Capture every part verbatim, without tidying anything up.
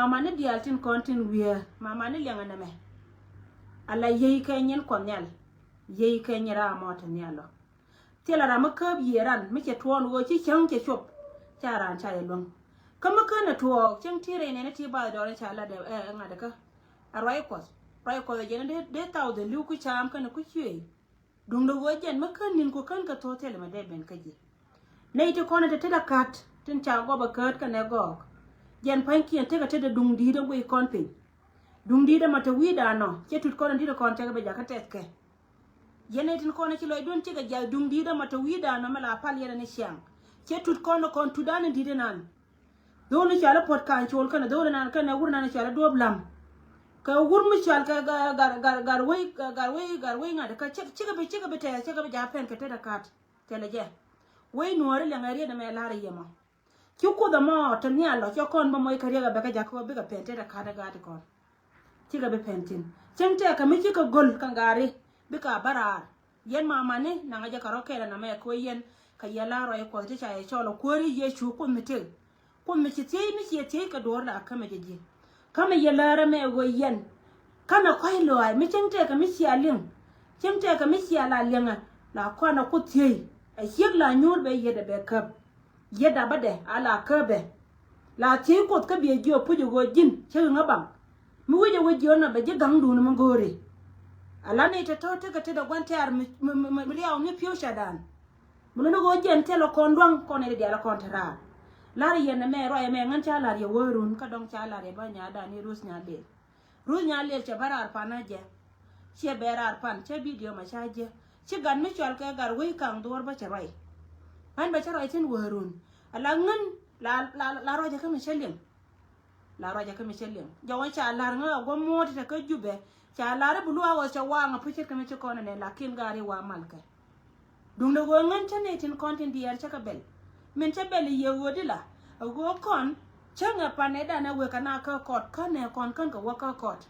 Mama ni diaal tin kɔn tin wiee, mama ni liɛŋɛ nɛmɛ. Ala yiey kɛ nyin Kuɔth Nhial, yiey kɛ nyin ram mɔ te nhial ɔ. Thilɛ ram mi kääp yiëë ran mi cɛ tuɔɔn ɣöö ci cäŋ cɛ cuɔp, ca raan ca yɛ luäŋ. Kä mi kään ɛ tuɔɔk cäŋ ti rɛy nɛn ti bath dɔɔr ca lat ɛ ŋa̱t kä. A ruac Kuɔth, ruac Kuɔth ɛ jɛn dee, dee thousand li̱w ku caam kɛnɛ ku cuëëc. Duŋdɛ ɣöö jɛn mi kän ni̱n ku kän kɛ thok thilɛ mɛ dee ben kä ji̱. Nɛy ti kɔn ɛ te tetdä ka̱t tin ca gɔpɛ käät kɛnɛ gɔɔk. Jɛn pa̱nykiɛn tekɛ tetdä duŋ di̱i̱t ɛ guic kɔn piny. Duŋ di̱i̱t ɛmɔ te wi̱i̱dan nɔ cɛ tut kɔn ɛ di̱t ɛ kɔn tekɛ bɛ jakä tɛthkɛ. Yɛn nɛy tin kɔn ɛ ci lɔcdun cikɛ jiath duŋ di̱i̱t ɛmɔ te wi̱i̱dan nɔ mɛ la pal yɛn ɛ ni ciaŋ. Cɛ tut kɔn ɛ kɔn tutdan in di̱t inan. Dho̱o̱l ni cɔal i̱ Puɔt Ka̱a̱ŋ Col kɛnɛ dho̱o̱l inan kɛnɛ wur inan cɔal i̱ Duɔ̱ɔ̱p Lam. Kɛ wur mi cɔal kɛ Gar, Gar, Gar, Gar Wei, Gar Wei, Gar Wei ŋa̱t kä cik, cikɛ bi, cikɛ bi tɛɛth, cikɛ bi ja̱ pɛn kɛ tetdä ka̱t. Thilɛ jɛ. Wei Nuɔ̱ɔ̱ri liɛŋɛ riet ɛmɛ la̱r i̱ yɛ mɔ. Ci Kuoth ɛmɔ te nhial ɔ, cɛ kɔn bä mɔc kä riɛk ɛ bɛ kä jakä bikɛ pɛn tetdä ka̱t ɛ gaat ti kɔn. Cikɛ bi pɛn thi̱n. Cäŋ tɛɛkä mi cikɛ go̱l kä gaari bikɛ a bä raar. Yɛn mamani naŋ a jɛ kɛ rɔ kɛɛl ɛn amɛ kɛ wee yɛn kɛ yɛ la ruac Kuɔth ti ca yɛ cɔl ɔ Kuääri Yecu Kuoth mi tëk. Kuoth mi ci thiec mi ciɛ thiec kɛ duɔ̱ɔ̱r la kämɛ jɛ ji̱. Kämɛ yɛ läär ɛmɛ wee yɛn. Kämɛ kɔ̱a̱c lɔaac mi cäŋ tɛɛkä mi cia liŋ. Cäŋ tɛɛkä mi cia la liŋä la kɔn a Kuoth thiec. A ciek la nyuur bɛ yet ɛ bɛ käp. Yet a bädɛ a la käpɛ. La thiec Kuoth kä biɛ jiök puc ɛ ɣöö ji̱n cä ɣi̱ŋä baŋ. Mi wi̱c ɛ wä jiök nɔ bɛ ji̱ ga̱ŋdun mi go̱o̱ri. A la nɛy tɔ̱tɔ̱ tekɛ tetdä gua̱n tɛ̈r mi, mi, mi, mi riaw ni future dan. Mi luni ɣöö jiɛn thilɛ kɔn dua̱ŋ kɔn nɛy ti diaal ɛ kɔn te raar. La̱r yɛn ɛmɛ ruac ɛmɛ ŋän ca la̱r yɛ wäärun kä dɔ̱ŋ ca la̱r yɛ bä nyaatdan ni Ruth Nyaaliel. Ruth Nyaaliel cɛ bä raar pan a jɛ. Ciɛ bɛ raar pan cɛ bidio ma ca jɛ. Ci gat mi cɔal kɛ Gat Wec Kaŋ Dhuɔr bä cɛ ruac. Ɣän bɛ cä ruac thi̱n wäärun. A la ŋän la, la, la ruacɛ kä mi cä liŋ. La ruacɛ kä mi cä liŋ. Jɔwä ca la̱r ŋä a guɔ muɔ̱ɔ̱t te kä Jubɛ. Ca la̱r i̱ bi luaak ɣɔth cɛ waaŋ a puc ce̱tkɛ mi ci kɔn ɛnɛ lakin gaari wa malkɛ. Duundɛ ɣöö ŋän cä nɛy tin kɔn tin diɛɛr cä kɛ bɛl. Min cä bɛl i̱ yiëë ɣöödi la a ɣöö kɔn cäŋɛ panɛ danɛ wekɛ na kä kɔt känɛ kɔn kän kɛ wä kä kɔt.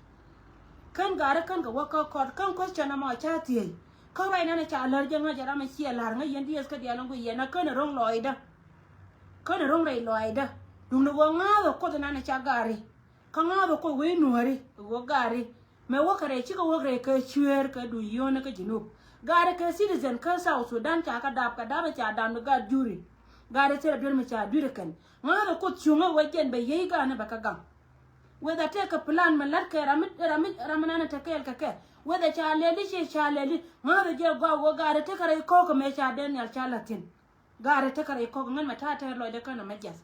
Kän gaari kän kɛ wä kä kɔt kän question ɛmɔ ca thiec. Kä ruac nanɛ ca lär jɛ ŋäc ɛ ram ɛ ciɛ la̱r ŋäc yɛn diɛth kä diaal in gui yɛn a känɛ ro̱ŋ lɔɔcdä. Känɛ ro̱ŋ rɛy lɔɔcdä. Duundɛ ɣöö ŋa̱a̱th ɛ kuoth nanɛ ca gaari. Kä ŋa̱a̱th ɛ kuoth wec nuääri ɛ ɣöö gaari. Mëë wäkɛ rɛy cikɛ wäk rɛy kɛ cuëër kɛ duŋ yio̱o̱nä kä Junub. Gaari kɛ citizen kä South Sudan ca kɛ dap kɛ dap ɛ ca dam ni gaat juri. Gaari thilɛ duer mi ca dui̱r ɛ kɛn. Ŋa̱a̱th ɛ kuoth cuŋä wec jɛn bɛ yiey ga̱a̱ni bɛ kɛ gaŋ. Whether tëëkɛ plan mi la̱t kɛ ram mi, ram mi, ram mi nanɛ te kɛɛl kɛ kɛ. Whether ca lɛli ciɛ ca lɛli. Ŋa̱a̱th ɛ jɛ gɔaa wä gaari tekɛ rɛy kɔ̱k kɛ mëë ca Daniel ca la̱th thi̱n. Gaari tekɛ rɛy kɔ̱k ŋän mɛ ta̱a̱ tɛɛr lɔcdä känɛ mɛ jiath.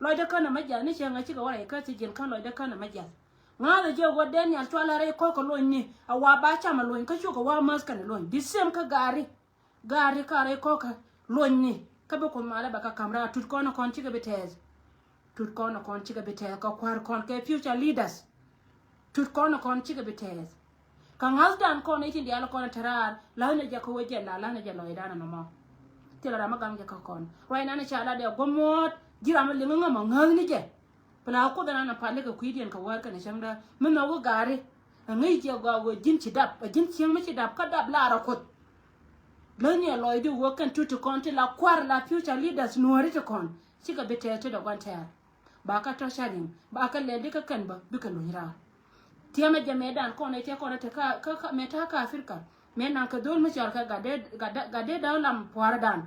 Lɔcdä känɛ mɛ jiath ni cɛ ŋa̱c cikɛ wä rɛy kä thi̱ji̱n kän lɔcdä känɛ mɛ jiath. Ŋa̱a̱th ɛ jiɛ wä Daniel cualɛ rɛy kɔ̱k kɛ lonyni a wa ba cam ɛ lony kä cukɛ wa mäth kɛnɛ lony. The same kä gaari. Gaari ka rɛy kɔ̱k kɛ lonyni kä bi kuoth malɛ bɛ kä ka̱m raar tut kɔn ɛ kɔn cikɛ bi tɛɛth. Tut kɔn ɛ kɔn cikɛ bi tɛɛth kɛ kua̱r kɔn kɛ future leaders. Tut kɔn ɛ kɔn cikɛ bi tɛɛth. Kä ŋa̱thdan kɔn i̱ tin diaal kɔn ɛ te raar la̱th ni jɛ kä wä jɛ la la̱th ni jɛ lɔcdan ɛmɔ. Thilɛ ram mi gaŋ jɛ kä kɔn. Ruac nan i̱ ca lat ɛ guɔ muɔ̱ɔ̱t ji̱ ram mi liŋ ŋämɔ ŋäth ni jɛ. Pla kuoth ɛnan ɛ pal ni kɛ kui̱diɛn kɛ wäär kɛnɛ cäŋdä mi nhɔk wä gaari. Ɛ ŋäc jɛ gɔaa wä ji̱n ci dap ɛ ji̱n cieŋ mi ci dap kä dap laar ɛ kuoth. Läth ni ɛ lɔcdi wä kɛn tut ti kɔn ti la kua̱r la future leaders nuääri ti kɔn. Cikɛ bi tɛɛr ti dɔ̱ gua̱n tɛɛr. Ba kä tɔ̱ ca riŋ ba kä lɛl di kä kɛn bä bikɛ luny raar. Tiɛmɛ jɛ mëëdan kɔn ɛ tɛ kɔn ɛ te kä, kä, kä, mëë ta̱a̱ kä Africa. Mëë naŋ kɛ dho̱l mi cɔal kɛ gatdee, gatdee, gatdee da̱w lam pua̱a̱rdan.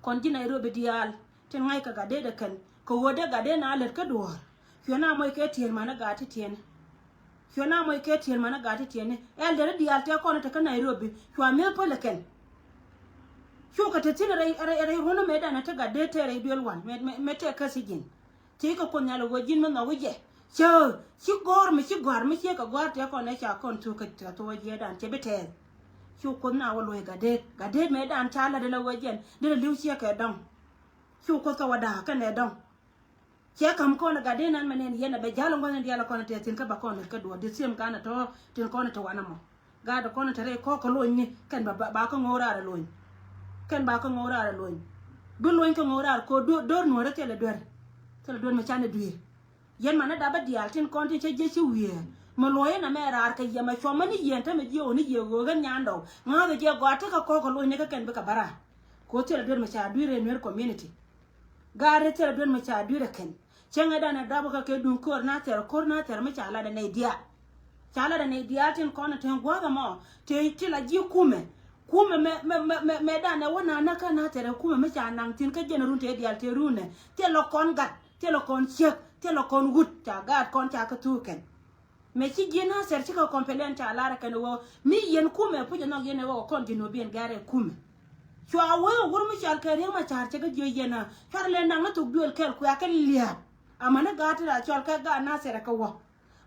Kɔn ji̱ Nairobi diaal tin ŋa̱c kɛ gatdee dɛ kɛn kɛ ɣöö dee gatdee na lät kä duɔ̱ɔ̱r. Cuɛ na mɔc kɛ ti̱el manä gaat ti tiɛni. Cuɛ na mɔc kɛ ti̱el manä gaat ti tiɛni. Ɛldɛri diaal tɛ kɔn ɛ te kä Nairobi cua mi̱eth päl ɛ kɛn. Cukɛ te thi̱n rɛy, rɛy, rɛy ruɔ̱n mëëdan ɛ te gatdee te rɛy duel wan mɛ, mɛ, mɛ te kä thi̱ji̱n. Thiec kɛ kuoth nhial ɛ ɣöö ji̱n mi nhɔk wi̱cɛ. Cä ci gɔ̱r mi ci gɔ̱a̱r mi ciek kɛ gɔ̱a̱r tëë kɔn ɛ ca kɔn thuk kɛ thuɔɔc yɛɛdan cɛ bi tɛɛth. Cu kuoth na wä luɔ̱c gatdee gatdee mëëdan ca la̱t ala ɣöö jɛn dee la li̱w ciek kɛ dɔ̱ŋ. Cu kuoth kɛ wä da̱a̱k kɛnɛ dɔ̱ŋ. Cɛ ka̱m kɔn ɛ gatdee nan mɛ nɛn yɛn ɛ bɛ ja̱l ɛ ŋuɔ̱thni diaal ɛ kɔn ɛ tɛth thi̱n kä ba kɔn lät kä duɔ̱ɔ̱r di thi̱em kan ɛ tɔ̱ tin kɔn ɛ te wanɛ mɔ. Gaat kɔn te rɛy kɔk kɛ lony ni kɛn ba, ba, ba kä ŋo̱o̱k raar ɛ lony. Kɛn ba kä ŋo̱o̱k raar ɛ lony. Bi lony kä ŋo̱o̱k raar ko̱ do̱r, do̱r nuɔ̱ɔ̱rä thilɛ duer. Thilɛ duer mi canɛ duer. Yɛn manɛ dapä diaal tin kɔn tin cä jiäc ci wiee. Mi luɔ̱ɔ̱c inɛ mɛ raar kɛ yɛ mɛ cuɔmä ni yɛn tämɛ jiɛ ɣöö ni jiɛ ɣöö ɣän nyandɔw. Ŋa̱thɛ jiɛ gɔaa tekɛ kɔk kɛ lony ni kä kɛn bikɛ bä raar. Ko̱ thilɛ duer mi ca duer ɛ Nuer community. Gaat ri thilɛ duer mi ca duer ɛ kɛn. Cäŋɛ danɛ dɔpä kä kɛ duŋ ko̱r na thɛr, ko̱r na thɛr mi ca lat ɛ nɛy diaal. Ca lat ɛ nɛy diaal tin kɔn ɛ te gua̱a̱th ɛmɔ te ti la ji̱ kumɛ. Kumɛ mɛ mɛ mɛ mɛ danɛ wä na nä kä na thɛr ɛ kumɛ mi ca naŋ thin kä jɛn run te diaal te run ɛ. Thilɛ kɔn gat, thilɛ kɔn ciek, thilɛ kɔn wut ca gaat kɔn ca kä thuk kɛn. Mɛ ci ji̱ na thɛr cikɛ kɔn pɛlɛn ca lar ɛ kɛn ɛ wä mi yɛn kumɛ puc ɛ nhɔk yɛn ɛ wä kɔn ji̱ nuɔ̱biɛn gɛr ɛ kumɛ. Cua wee wur mi cɔal kɛ Riek Machar cɛ kɛ jiö yɛn a cuarɛ lɛ naŋ ni thok duël kɛl kuɛ kɛ lia̱a̱p. Amäni gaat ti la cɔal kɛ gaat Nasir ɛ kɛ wä.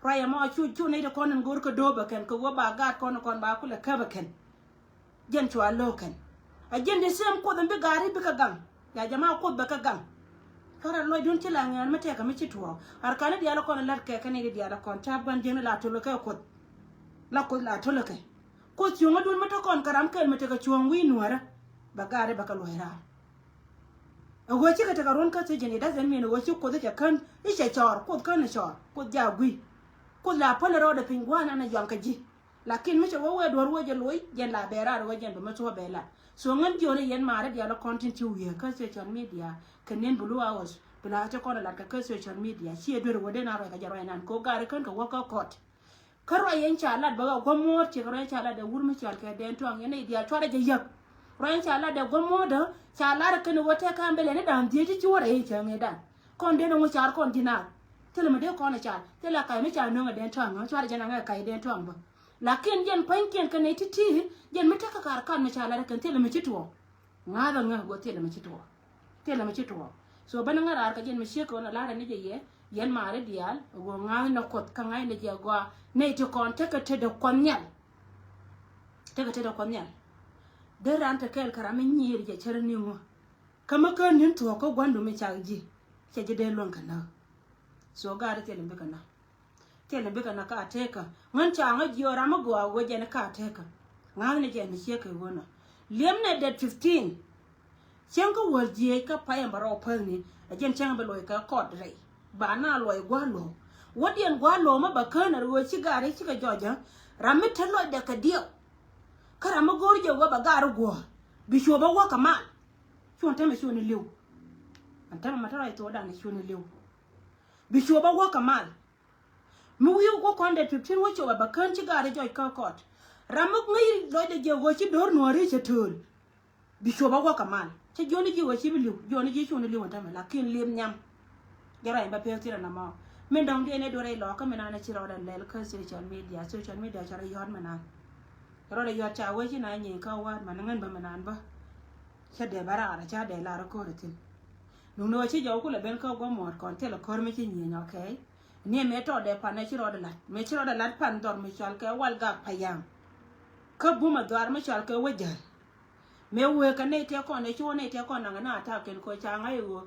Ruac ɛmɔ cu cu nɛy ti kɔn in go̱o̱r kɛ do̱o̱p ɛ kɛn kɛ wä ba gaat kɔn kɔn ba kulɛ käp ɛ kɛn. Jɛn cua lo̱o̱k kɛn. A jɛn di same Kuoth in bi gaari bikɛ gaŋ. Ya jama Kuoth bɛ kɛ gaŋ. Kärɛ lɔcdun ci la ŋɛɛn mi tɛkɛ mi ci tuɔɔk. Ar kani diaal kɔn in la̱t kɛ kɛn in di diaal kɔn ca gua̱n jiäkni la tolä kɛ Kuoth. La Kuoth la tolä kɛ. Kuoth cuɔ̱ŋädun mi te kɔn kɛ ram kɛl mi tekɛ cuɔ̱ŋ wi̱i̱ nuäärä. Bɛ gaari bɛ kɛ luɔ̱c raar. Ɛ ɣöö cikɛ tekɛ ruɔ̱n kä thiec jɛn, it doesn't mean ɛ ɣöö ci Kuoth i̱ cɛ kän i̱ cɛ cɔɔr, Kuoth kän i̱ cɔɔr, Kuoth jaa gui̱. Kuoth la päl rɔɔdɛ piny gua̱a̱n an a yɔaŋ kɛ ji̱. Lakin mi cɛ wä wee duɔ̱ɔ̱r wee jɛ loc, jɛn la bɛ raar wee jɛn bɛ mi thuɔ̱ɔ̱ bɛ lat. So ŋän jiɔni yɛn maari diaal kɔn tin ci wiee kä social media kɛ nin bi lu a ɣɔs bi la cɛ kɔn lat kɛ kä social media. Ci ɛ duer wä den a ruac kɛ jɛ ruac nan kɛ wä gaari kän kɛ wä kä court. Kä ruac yɛn ca lat bä ɣä gua̱mo̱o̱r ciek ruac yɛn ca lat dee wur mi cɔal kɛ dɛn tuaŋ yɛn nɛy diaal cuarɛ jɛ yäk. Ruac yɛn ca lat dee gua̱mo̱o̱r dä ca lar kɛn wä tɛk ka̱n bɛ lɛni da̱a̱n dhieec ti ci wä rɛy cäŋ ɛ dan. Kɔn den ŋu car kɔn ji̱ naath. Thilɛ mi dee kɔn ɛ car thilɛ kac mi ca nöŋ ɛ dɛn tuaŋ ɛ cuarɛ jɛ naŋ ɛ kac dɛn tuaŋ bä. Lakin jɛn pa̱nykiɛn kɛn nɛy ti̱ti̱ jɛn mi tekɛ kar kan mi ca lat ɛ kɛn thilɛ mi ci tuɔɔk. Ŋa̱th aŋä ɣöö thilɛ mi ci tuɔɔk. Thilɛ mi ci tuɔɔk. So bä ni ŋä raar kɛ jɛn mi ciek kɛ ɣöö nɔ la̱rä ni jɛ yɛ yɛn maari diaal ɣöö ŋa̱th nɔ Kuoth kä ŋa̱c ni jɛ gɔaa nɛy ti kɔn tekɛ tetdɛ Kuɔth Nhial. Tekɛ tetdɛ Kuɔth Nhial. Dee raan te kɛɛl kɛ ram mi nyiir jɛ cärä ni ŋu. Kä mi kään ni̱n thuɔ̱k kä gua̱ndu mi cak ji̱ cɛ ji̱ dee luäŋ kɛ näk. So gaat thilɛ mi bikɛ näk. Thilɛ bikɛ na ka tekä ŋän ca ŋä jiɔ ram mi gɔaa wee jɛn ka tekä. Ŋa̱thni jɛn mi ciek kɛ wunɔ liɛmnɛ det fifteen. Cieŋ kä wäl jiec kä pay ɛn bɛ rɔw päthni. A jɛn cieŋ bi luɔc kɛ kɔt rɛy ba na luɔc gua̱a̱r luɔ̱k. Wädiɛn gua̱a̱r luɔ̱k mi ba kään a ruëë ci gaari cikɛ jɔcä. Ram mi te lɔcdɛ kɛ diɛw. Kä ram mi go̱o̱r jɛ wee ba gaari guɔ̱ɔ̱r bi cuɔ bä wäkä mal. Cuɔn tämɛ cuɔni li̱w. An tämɛ ma te rɔy thokdan cuɔni li̱w. Bi cuɔ bä wäkä mal. Mi wi̱i̱ wä kɔn det fifteen wä cop a bä kään ci gaat ri jɔc kä kɔt. Ram mi ŋäc lɔcdɛ jɛ ɣöö ci do̱r nuɔ̱ɔ̱ri cɛ tööl. Bi cop a wä kɛ mal cɛ jiɔni ji̱ ɣöö ci bi li̱w jiɔni ji̱ cuɔni li̱w ɛn tämɛ lakin liep nhiam. Jɛ rɔy ɛn bä pek thil ɛn ɛmɔ. Min dɔ̱ŋ diɛn ɛ duɔrɛ ilɔɔkä min an ɛ ci rɔɔdɛ lɛl kä social media, social media cɛ rɔ yɔ̱t min an. Rɔɔdɛ yɔ̱t ca wee ci na nyieeny kä wa̱a̱t man ŋän bä min an bä. Cä dee bä raar ca dee lar ɛ ko̱r ɛ thi̱n. Nuŋni ɣöö ci jɔw kulɛ ben kä guɔ muɔ̱ɔ̱t kɔn thilɛ ko̱r mi ci nyieeny, okay. Ni mëë tɔɔdɛ pan ɛ ci rɔɔdɛ la̱t mëë ci rɔɔdɛ la̱t pan dhɔr mi cɔal kɛ Walgak Payam. Kä bumɛ dhɔaar mi cɔal kɛ wä jäl. Mëë wëë kɛ nɛy tëë kɔn ɛ ci wä nɛy tëë kɔn naŋ ɛ na attack kɛn kɛ ɣöö ca ŋa̱c ɛ ɣöö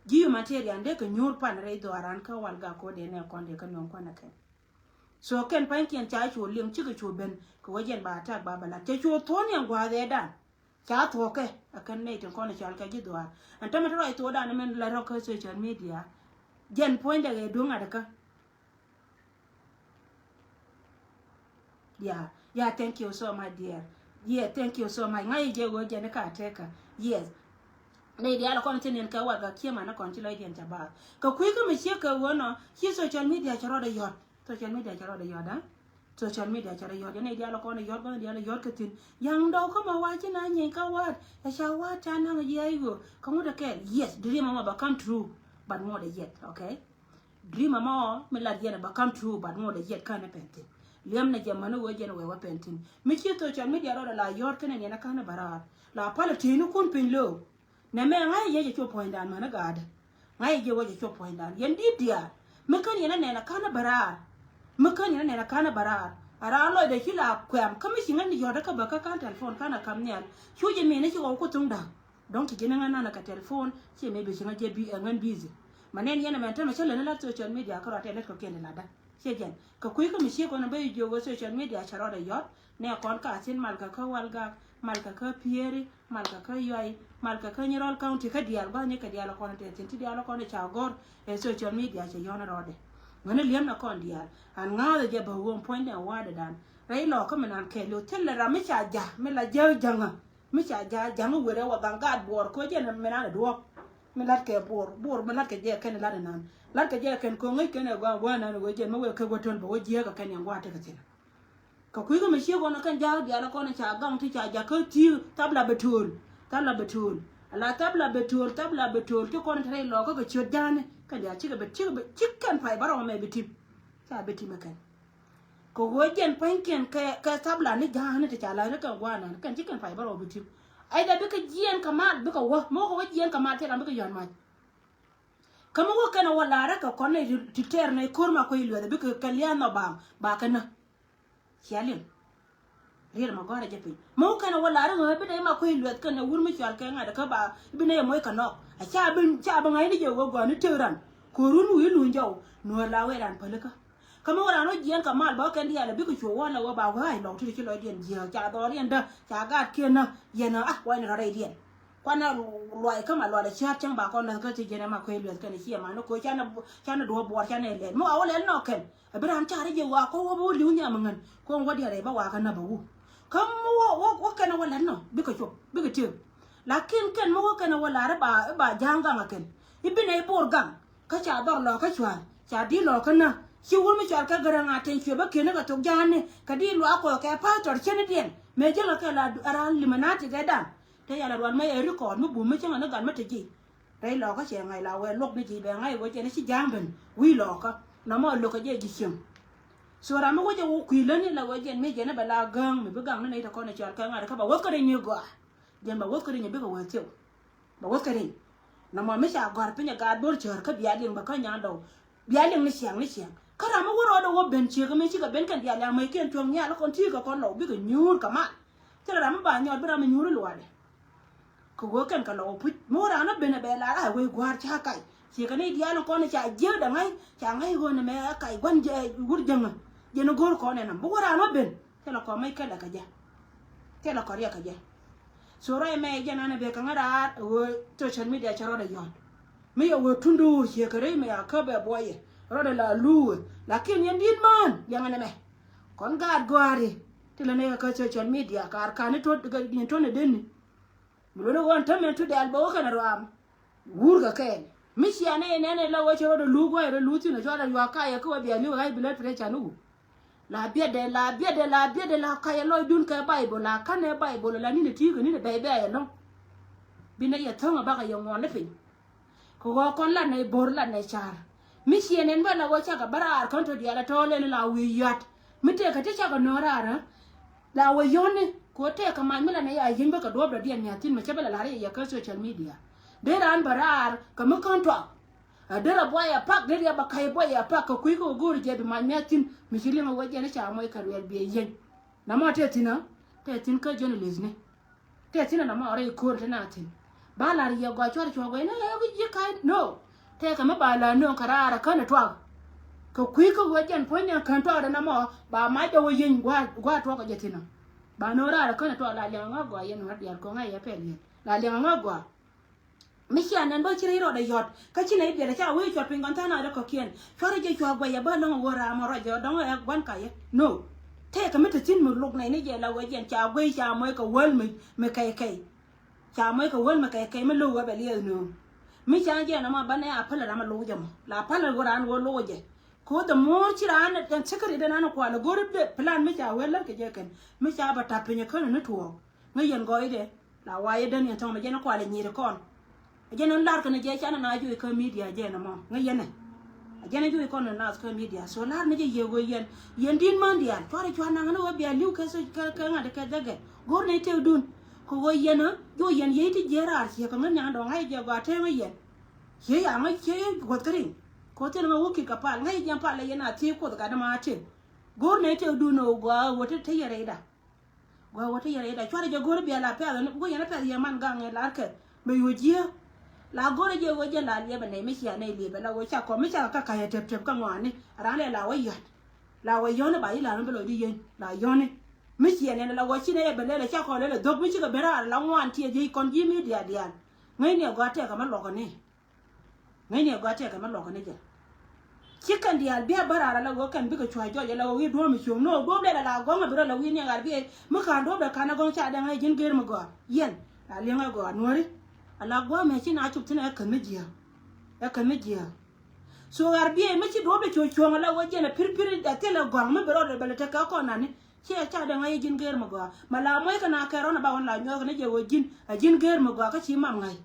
ji̱ humanitarian dee kɛ nyuur pan rɛy dhɔaaran kä Walgak ko̱dɛ nɛ kɔn dee kä nuɔ̱ŋ kuan ɛ kɛn. So kɛn pa̱nykiɛn ca cu liŋ cikɛ cu ben kɛ wä jɛn ba attack ba bɛ la̱t cɛ cu thuɔ̱ɔ̱n yɛn gua̱a̱th ɛ dan. Ca thuɔ̱kɛ ɛ kɛn nɛy tin kɔn ɛ cɔal kɛ ji̱ dhuaar. Ɛn tämɛ ti rɔy thuɔ̱ɔ̱dan min la rɔk kä social media. Jɛn puɔ̱nydɛ ɛ duŋ ŋa̱t kä. Yeah, yeah, thank you so much, dear. Yeah, thank you so much. Ŋa̱c jɛ ɣöö jɛn ka tekä. Yes. Nɛy diaal kɔn ti nin kɛ Walgak kiɛ man kɔn ci lɔcdiɛn ca baath. Kɛ kui̱ kä mi ciek kɛ ɣöö nɔ ci social media cɛ rɔɔdɛ yɔ̱t. Social media cɛ rɔɔdɛ yɔ̱t, ah? Social media cɛ rɔɔdɛ yɔ̱t. Jɛ nɛy diaal kɔn yɔ̱t, bä diaal yɔ̱t kɛ thi̱n. Yaŋ dɔw kä ma wa̱a̱ ci na nyieeny kä wa̱a̱t. Ɛ ca wa̱a̱t ca naŋ jiɛ i̱ ɣöö kä ŋut ɛ kɛɛl. Yes, dream ɛmɔ bɛ come true. But ŋot ɛ yet, okay? Dream ɛmɔ mi lat yɛn ɛ bɛ come true, but ŋot ɛ yet känɛ pɛn thi̱n. Liɛm nɛ jɛ mäni ɣöö jɛn ɛ wee wä pɛn thi̱n. Mi ci social media rɔɔdɛ la yɔ̱t kɛnɛ niɛn ɛ känɛ bɛ raar. La palɛ ti̱i̱ni kun piny lo̱o̱. Nɛ mɛ ŋa̱c yɛ jɛ cuɔ puɔ̱nydan mäni ga̱a̱dɛ. Ŋa̱c yɛ jɛ wä jɛ cuɔ puɔ̱nydan. Yɛn di̱t diaal. Mi kän yɛn ɛ nɛn ɛ ka̱n ɛ bɛ raar. Mi kän yɛn ɛ nɛn ɛ ka̱n ɛ bɛ raar. A raar lɔcdɛ ci la kuɛm. Kä mi ci ŋän yɔ̱t ɛ kä bä kä ka̱n telephone ka̱n ɛ ka̱m nhial. Cu jɛ min ɛ ci ɣɔw ku thuŋ da̱k. Dɔ̱ŋ ti ji̱n ɛ ŋän nan ɛ kɛ telephone. Ci mëë bi ci ŋä jɛ bi ɛ ŋän busy. Mɛ nɛn yɛn ɛ mɛn tämɛ cä lät ni la social media kärɔa tɛ lät kɔ̱kiɛn ti latdä. Ciɛ jɛn kɛ kui̱ kä mi ciek kɔn bä i̱ jiök ɣöö social media cɛ rɔɔdɛ yɔ̱t. Nɛ kɔn ka thi̱n malkä kä Walgak, malkä kä Pieri, malkä kä Yuay, malkä kä Nyirol County kä diaal gua̱thni kɛ diaal kɔn tɛ thi̱n ti diaal kɔn ca gɔ̱r. Ɛ social media cɛ yɔ̱n rɔɔdɛ. Ŋäni li̱em na kɔn diaal an ŋa̱a̱thɛ jɛ bä ɣöö puɔ̱nydɛ wa̱a̱dɛdan. Rɛy lɔɔkä mi nan kɛɛliw thilɛ ram mi ca ja̱ mi la jäk jäŋä. Mi ca ja̱ ja̱ŋ i̱ wërɛ wä gaŋ gaat buɔɔr koc jɛn mi nan i̱ duɔ̱ɔ̱p. Mi lat kɛ Bor, Bor mi lat kɛ jɛ kɛn lat inan. Lat kɛ jɛ kɛn ko̱ŋ ŋäc kɛn ɛ gua̱a̱ gua̱a̱ nan wee jɛn mi wee kɛ wä töl bɛ wä jiääk kɛ kɛn yɛn gua̱a̱ tekɛ thi̱n. Kɛ kui̱ kä mi ciek ɣɔn kɛn ja̱a̱k diaal kɔn ca gaŋ ti ca jakä thi̱i̱k thap la bɛ töl. Thap la bɛ töl. Ala thap la bɛ töl, thap la bɛ töl ti kɔn te rɛy lɔɔkä kɛ ciöt ja̱a̱ni. Kɛn diaal cikɛ bɛ, cikɛ bɛ, cik kɛn pay bä rɔw mɛ bi tim. Ca bi tim ɛ kɛn. Kɛ ɣöö jiɛn pa̱nykiɛn kɛ, kɛ thap la ni ja̱a̱ni ti ca la ni kɛn gua̱a̱ nan kɛn ci kɛn pay bä rɔw bi tim. Ai dɛ bikɛ jiɛn kɛ mal bikɛ wä, mɔ kɛ wä jiɛn kɛ mal ti ram bikɛ yɔ̱a̱n mac. Kä mi wä kɛn a wä la̱rä kɛ kɔn nɛ ti tɛɛr nɛ ko̱r ma kuec luɛth bikɛ kɛ lia̱a̱n nɔ ba, ba kɛ nä. Cia liŋ. Riet ma gɔ̱rä jɛ piny. Mi wä kɛn a wä la̱rä ŋä bi nɛ ma kuec luɛth kɛn a wur mi cual kɛ ŋa̱t kä ba bi nɛ moc kɛ nɔk. A ca bi, ca bi ŋa̱cni jɛ wä gɔ̱a̱ni tëk ran. Ko̱r wun wi̱i̱ luny jɔw nuɔ̱ɔ̱r la wee ran pälikä. Kä mi wä ran wä jiɛn kɛ mal bä kɛn diaal a bikɛ cuɔ wä la wä ba wä ɣa̱c lɔk ti ti ci lɔcdiɛn jiääk ca dhɔriɛn dä ca gaat kiɛn nä yɛn a wayni rɔ rɛydiɛn. Kuanɛ luay kä ma lual a cia̱a̱t cäŋ ba kɔn näth kä ti jiɛn ɛ ma kuec luɛth kɛn a ciɛ man ni koc canɛ, canɛ duɔ̱ɔ̱p buɔɔr canɛ lɛl mi wa wä lɛl nɔk kɛn. Ɛ bi raan car i̱ jɛ wa kɔ wä bi wä li̱w nhiam ŋän kɔn wä diaal rɛy bä wa kä näp a wu. Kä mi wä, wä, wä kɛn a wä la̱t nɔ bikɛ cop bikɛ tiek. Lakin kɛn mi wä kɛn a wä la̱r i̱ ba, i̱ ba ja̱a̱ŋ gaŋ a kɛn i̱ bi nɛy Bor gaŋ. Kä ca dhɔr lɔɔkä cua̱a̱r ca di̱t lɔɔkä nä ci wur mi cɔal kɛ Gäräŋ a teny cuɛ bä kiɛn ni kɛ thok ja̱a̱ni kɛ di̱t luaak kɔɔk kɛ pastor cänidiɛn mëë jäŋä kɛ la raan Illuminati kɛ da̱ŋ. Te yal a rual mɛ ɛ record mi bum mi cäŋɛ ni gat mi te ji̱. Rɛy lɔɔkä cɛ ŋa̱c la wee luɔk ni ji̱ bɛ ŋa̱c wee jɛn ci ja̱a̱ŋ ben wi̱i̱ lɔɔkä. Nɔmɔ lokä jɛ ji̱ cieŋ. So ram mi wä jɛ wä kui̱ läni la wee jɛn mi jɛn bɛ la gääŋ mi bi gaŋ ni nɛy te kɔn cɔal kɛ ŋa̱t kä ba wäth kä rɛy ni gɔaa. Jɛn ba wäth kä rɛy ni bikɛ wee thiw. Ba wäth kä rɛy. Nɔmɔ mi ca gɔ̱a̱r piny a gaat Bor cäär kä bia liŋ ba kä nyan dɔw. Bia liŋ ni ciaŋ ni ciaŋ. Kä ram mi wä rɔɔdɛ wä ben ciek mi cikɛ ben kɛn diaal yaŋ mec kiɛn tuɔ̱ŋ nhial kɔn ti̱i̱ kɛ kɔn lɔw bikɛ nyuur kɛ mal. Thilɛ ram mi ba nyɔɔt bi ram mi nyuur i̱ luaadɛ. Kɛ ɣöö kɛn kɛ lɔw puc mi wä raan wä ben ɛ bɛ lar a wec gua̱a̱r ca kac. Ciek kɛ ni diaal kɔn ca jiäk dɛ ŋa̱c ca ŋa̱c ɣöö nɛ mɛ kac gua̱n jɛ wur jäŋä. Jɛn go̱o̱r kɔn ɛnɔ bi wä raan wä ben. Thilɛ kɔn mec kɛlɛ kɛ jɛ. Thilɛ kɔn riɛk kɛ jɛ. So ruac mɛ jɛn an ɛ bɛ kɛ ŋä raar ɛ ɣöö social media cɛ rɔɔdɛ yɔ̱ɔ̱t. Mi yɛ wee tunduur ciek kɛ rɛy mɛ a käp ɛ buɔyɛ rɔɔdɛ la luuɛ. Lakin yɛn di̱t mään yɛŋɛ nɛ mɛ. Kɔn gaat gɔ̱a̱ri ti lɛ nɛy kɛ kä social media kaar ka̱n ni tot kɛ nyin tot ni deni. Mi luɔ̱ni ɣɔn tämɛ tu dɛl bä wä kɛn ruaam. Wur kɛ kɛɛl mi cia nɛy nɛn ɛ la wä ci rɔɔdɛ luuk wä ɛ rɔ luuk thi̱n ɛ cuarɛ yuaak kayɛ kä wä bia li̱w ɛ ɣa̱c bi lät pire can ni wur. La biɛtdɛ la biɛtdɛ la biɛtdɛ la kayɛ lɔcdun kɛ Baibol la känɛ Baibol la ni̱n ɛ ti̱i̱ kɛ ni̱n ɛ bɛy bɛy ɛlɔ̱ŋ. Bi nɛy yɛ thäŋ ɛ bakɛ yɛ ŋuɔ̱n ni piny. Kɛ ɣɔɔ kɔn lat nɛy bo̱r lat nɛy ca̱r mi ciɛ nɛn bä la ɣöö cakɛ bä raar kän tɔ diaal ɛ tɔ̱ɔ̱l ɛn la wi̱i̱ yɔ̱a̱t. Mi tëëkɛ ti cakɛ nööŋ raar ɛ la wä yɔ̱ni kɛ ɣöö tëëkɛ mac mi la nɛy a yieny bä kɛ duɔ̱ɔ̱pdɛ diɛn nhia̱thi̱n mi cä bä la la̱r yɛ yɛ kä social media. Dee raan bä raar kɛ mi kän tuak. A derɛ buɔyɛ pak derɛ bä ka̱c buɔyɛ pak kɛ kui̱ kɛ go̱o̱r jɛ bi mac nhia̱thi̱n mi ci liŋ ɛ wä jɛn i̱ ca muɔc kɛ ruɛl biɛ yieny. Namɔ tëë thi̱n ɛ tëë thi̱n kä journalist ni. Tëë thi̱n ɛn amɔ rɛy ko̱r ti na thi̱n. Ba la̱r yɛ gɔaa cuarɛ cuɔ̱k wee ni ɛ wi̱c ji̱ ka̱c no. Tëëkɛ mi ba la̱r nööŋ kɛ raar ɛ kän ɛ tuak. Kɛ kui̱ kä ɣöö jɛn puɔ̱ny ni ɛ kän tuak rɛn amɔ ba mac jɛ wä yieny gua̱a̱r, gua̱a̱r tuɔk kɛ jɛ thi̱n ɔ. Ba nööŋ raar ɛ kän ɛ tuak la liɛŋ ɛ ŋä gɔaa yɛn ŋä diaal ko̱ŋ ɛ yɛ pɛl yɛn la liɛŋ ɛ ŋä gɔaa. Mi cia nɛn bä ci rɛy rɔɔdɛ yɔ̱t kä ci nɛy biɛt ɛ ca wee cuɔt piny kɔn tha̱a̱ŋ naat ɛ kɔ̱kiɛn. Cuarɛ jɛ cua guɛc ɛ bä lo̱ŋ ɛ ɣöö raam ɔ rɔc ɛ dɔ̱ŋ ɛ gua̱n kayɛ no. Tëëkɛ mi te thi̱n mi luk nɛy ni jɛ la wee jɛn ca guey ca moc kɛ wäl mi, mi kɛy kɛy. Ca moc kɛ wäl mi kɛy kɛy mi lo̱k wee bɛ liɛth nööŋ. Mi ca jɛ nɔmɔ banɛ a päl ram a lo̱k jɛ mɔ la päl ɣöö raan ɣöö lo̱k jɛ. Ko̱ the more ci raan ɛn secret ɛn an kual ɛ go̱r plan mi ca wee lär kɛ jɛ kɛn mi ca bɛ tap piny ɛ kän ni tuɔɔk. Ŋäc yɛn gɔɔydɛ la wayɛ däniɛn thɔŋ mɛ jɛn kual ɛ nyi̱i̱r kɔn. Ɛ jɛn in lar kɛn jɛ canɛ na juc kä media jɛn ɛmɔ ŋäc yɛn ɛ. Ɛ jɛn ɛ juc kɔn in nath kä media so lar ni jɛ yɛ ɣöö yɛn yɛn di̱t män diaal cuarɛ cua̱r naŋ ni ɣöö bia li̱w kɛ, kɛ, kɛ ŋa̱t kɛ dhɛkɛ. Go̱r ni tëëkdun kɛ ɣöö yɛn ɛ juc yɛn yey ti jiɛɛr raar ciek kɛ ŋäc nyaŋ dɔ̱ŋ ŋa̱c jɛ gɔaa tëë ŋäc yɛn. Ciey a ŋäc ciey guɔ̱th kä ri̱ŋ. Ko̱ thil ŋäc wä ki̱t kɛ pal ŋäc jɛn pal ɛ yɛn a thiec kuoth gat ma a tëëk. Go̱r ni tëëkdun ɣöö gɔaa ɣöö te te yɛ rɛyda. Gua wä ti yɛn ida cuarɛ jɛ go̱r bia la pɛth ni wä yɛn pɛth yɛ man gaŋ ɛ lar kɛ mɛ yuɔ jiɛ. La go̱r jɛ wä jɛ la liɛbɛ nɛ mi cia nɛ liɛbɛ la wä ca kɔ mi ca ka ka yɛ tɛp tɛp ka ŋɔani. Ran lɛ la wä yɔt. La wä yɔni ba yi la mi bɛ lɔ di yɛn la yɔni. Mi cia nɛ la wä ci nɛ yɛ bɛ lɛ lɛ ca kɔ lɛ lɛ dhok mi ci kɛ ben raar la ŋɔan tiɛ jɛ kɔn ji̱ mi diaal diaal. Ŋäcni ɛ gɔaa tɛk kɛ mi luɔkɛ ni. Ŋäcni ɛ gɔaa tɛk kɛ mi luɔkɛ ni jɛ. Ci kɛn diaal bia bä raar ala ɣöö kɛn bikɛ cua̱c jɔc ala ɣöö wi̱i̱ duɔ̱ɔ̱p mi cuŋ no̱o̱k duɔ̱ɔ̱p dee la la gɔ̱ŋ a bi rɔ la wi̱i̱ niɛk ar biɛ mi ka̱n duɔ̱ɔ̱p dee ka̱n a gɔ̱ŋ ca dee ŋa̱c ji̱n gër mi gɔaa. Yɛn la li̱eŋ a gɔaa nuɔ̱ɔ̱ri. Ala gua̱a̱mɛ ci na cop thi̱n ɛ kän mi jiääk. Ɛ kän mi jiääk. So ɣar biey mi ci duɔ̱ɔ̱p dee cuɔ̱ɔ̱ŋ ala wä jɛn ɛ pi̱r pi̱r ɛ thilɛ gɔ̱a̱ŋ mi bi rɔɔdɛ bɛlɛ tekɛ kɔn nani. Ciɛ ca dee ŋa̱c ji̱n geer mi gɔaa. Ma la muɔc kɛ na kɛn rɔ̱n ɛ ba ɣän la nyuɔ̱ɔ̱k ni jɛ ɣöö ji̱n ɛ ji̱n geer mi gɔaa kä ci mam ŋa̱c.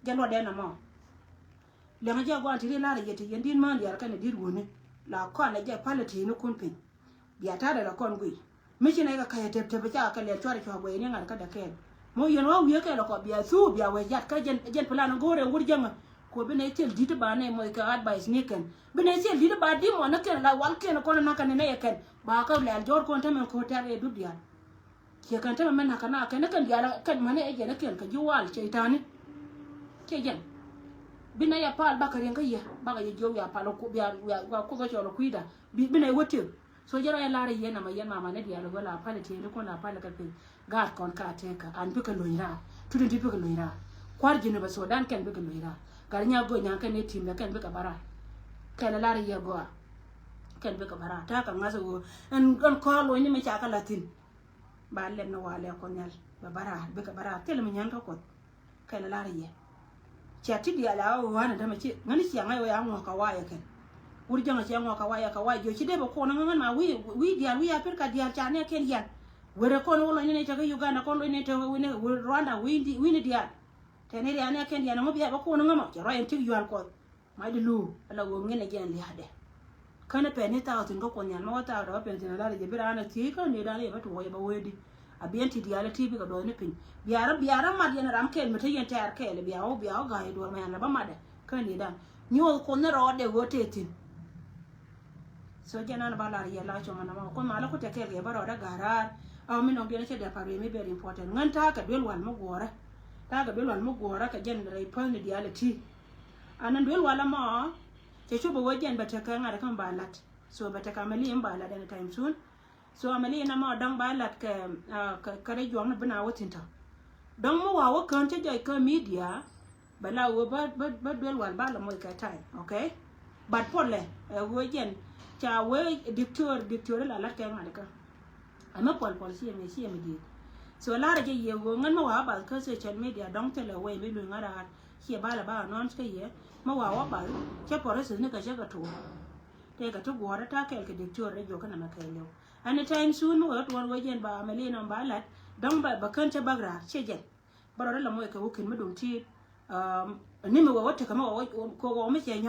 Jɛ luɔtdɛ nɔmɔ. Liɛŋɛ jɛ gua̱a̱n ti ri la̱rä yɛ ti yɛn di̱t mään diaal kɛnɛ di̱t wuni. La kɔn ɛ jɛ palä ti̱i̱ni kun piny. Bia ta̱a̱dɛ la kɔn guiy. Mi ci nɛy kɛ ka̱c ɛ tep tep ca kɛ lɛl cuarɛ cua̱ guɛy ni ŋa̱t kä dɛ kɛɛl. Mi wiɛn wä wiee kɛɛl ɛ kɔ bia thuu bia wee jat kä jɛn, jɛn plan go̱o̱rɛ wur jäŋä. Kuɔ bi nɛy thil di̱t ba nɛy moc kɛ advice ni kɛn. Bi nɛy thil di̱t ba di̱t mɔ ni kɛn la wal kɛn kɔn na kɛn ni nɛy ɛ kɛn. Ba kä lɛl jɔr kɔn tämɛ ko̱ tɛr ɛ dup diaal. Ciɛ kɛn tämɛ mɛn nakä na kɛn ni kɛn diaal kɛn mani ɛ jɛn ni kɛn kɛ ji̱ wal cɛ itani. Cɛ jɛn. Bi nɛy ɛ pal bakɛ riɛŋ kä yɛ bakɛ yɛ jiök ya pal bia kuoth ɔ cɔl ɔ kui̱da. Bi nɛy wä tiek. So jɛ rɔ yɛ lar yɛ namɛ yɛn mama ni diaal wä la pal tiek ni kun la pal kɛ piny. Gaat kɔn ka tɛk kɛ an bikɛ lo̱ny raar. Tut in ti bikɛ lo̱ny raar. Kuar ji̱n bɛ Sudan kɛn bikɛ lo̱ny raar. Gat nya go̱ nyaŋ kɛn ni tim lɛ kɛn bikɛ bä raar. Kɛn lar yɛ gɔaa. Kɛn bikɛ bä raar ta̱a̱ kɛ ŋa̱th ɣöö ɛn kɔɔr lo̱ny ni mi ca kɛ la̱thi̱n. Ba lɛm ni walɛ Kuoth Nhial bɛ bä raar bikɛ bä raar thil mi nyän kä Kuoth. Kɛn lar yɛ. Cia ti diaal a ɣöö ɣän dämɛ ci ŋäni cia ŋa̱c ɣöö ya ŋuɔ̱k kɛ wayɛ kɛn. Wur jäŋä cia ŋuɔ̱k kɛ wayɛ kɛ wayɛ jiö ci dee bɛ kuɔn ŋäŋän ma wi̱i̱ wi̱i̱ diaal wi̱i̱ a pir ka diaal ca nɛɛkiɛn yian. Wër ɛ kɔn wä lɔny ni nɛy tekɛ Uganda kɔn lɔny ni tekɛ wi̱i̱ ni Rwanda wi̱i̱ ni diaal. Tɛn ni rian nɛɛkiɛn yian ɛŋu bia bɛ kuɔn ŋämɔ cɛ ruac ɛn tik yual Kuɔth. Mac di lu ala ɣöö ŋinɛ jɛn lia̱a̱dɛ. Känɛ pɛn ni thaak thi̱n kä Kuoth Nhial ma wä thaak dɔ̱ pɛn thi̱n ala rɛ jɛ bi raan a thiec kä ni dan yɛ bä tuɔɔk yɛ bä wee di. A biɛn ti diaal a ti bikɛ duɔth ni piny bia rɔ bia rɔ mat yɛn ram kɛɛl mi te yɛn tɛɛr kɛɛl bia wä bia wä ga̱a̱c duɔr ma yɛn la bä matdɛ. Kä ni dan nyuɔth Kuoth ni rɔɔdɛ ɣöö tëë thi̱n. So jɛn an ba lar yɛ la cɔmɔ nɔmɔ Kuoth ma la ku tɛ kɛɛl kɛ bä rɔɔdɛ ga̱a̱c raar. A mi nɔŋ diɛn cɛ dɛ par wee mi very important ŋän ta̱a̱ kɛ duel wal mi guɔ̱ɔ̱rɛ. Ta̱a̱ kɛ duel wal mi guɔ̱ɔ̱rɛ kɛ jɛn rɛy päl ni diaal a ti. An an duel wal amɔ. Cɛ cop a wee jɛn bɛ tekɛ ŋa̱t kä mi ba lat. So bɛ tekɛ amɛ li mi ba lat anytime soon. So amɛ li na mɔ dɔ̱ŋ ba lat kɛ, ah, kɛ, kɛ rɛ juɔ̱ŋ ni bi na wä thi̱n tɔ. Dɔ̱ŋ mi wa wä kään cä jɔc kä media. Bɛ la wee bä, bä, bä duel wal ba la moc kɛ time, okay? But puɔlɛ, ɛ wee jɛn ca wee diktor, diktor la lat kɛ ŋa̱t kä. Ɛmɛ puɔl puɔl ci ɛmɛ ci ɛmɛ ji̱. So larɛ jɛ yɛ ɣöö ŋän mi wa bath kä social media dɔ̱ŋ thilɛ wee mi luny ŋa̱t raar. Ciɛ bal ɛ ba announce kä yɛ mi wa wä bal cä process ni kɛ cä kɛ tuɔɔk. Tëëkɛ ti guɔ̱ɔ̱rä ta̱a̱ kɛɛl kɛ diktor rɛ juɔkä namɛ kɛɛliw. Anytime soon mi wä tuɔɔn wee jɛn ba mɛ li nɔm ba lat dɔ̱ŋ ba kän cä bäk raar ciɛ jɛn. Bä rɔ ri la moc kɛ wä kin mi duŋ ti̱i̱t. Ni mi wä wä tekɛ mi wä wä kɛ wä mi cɛ nyɔ.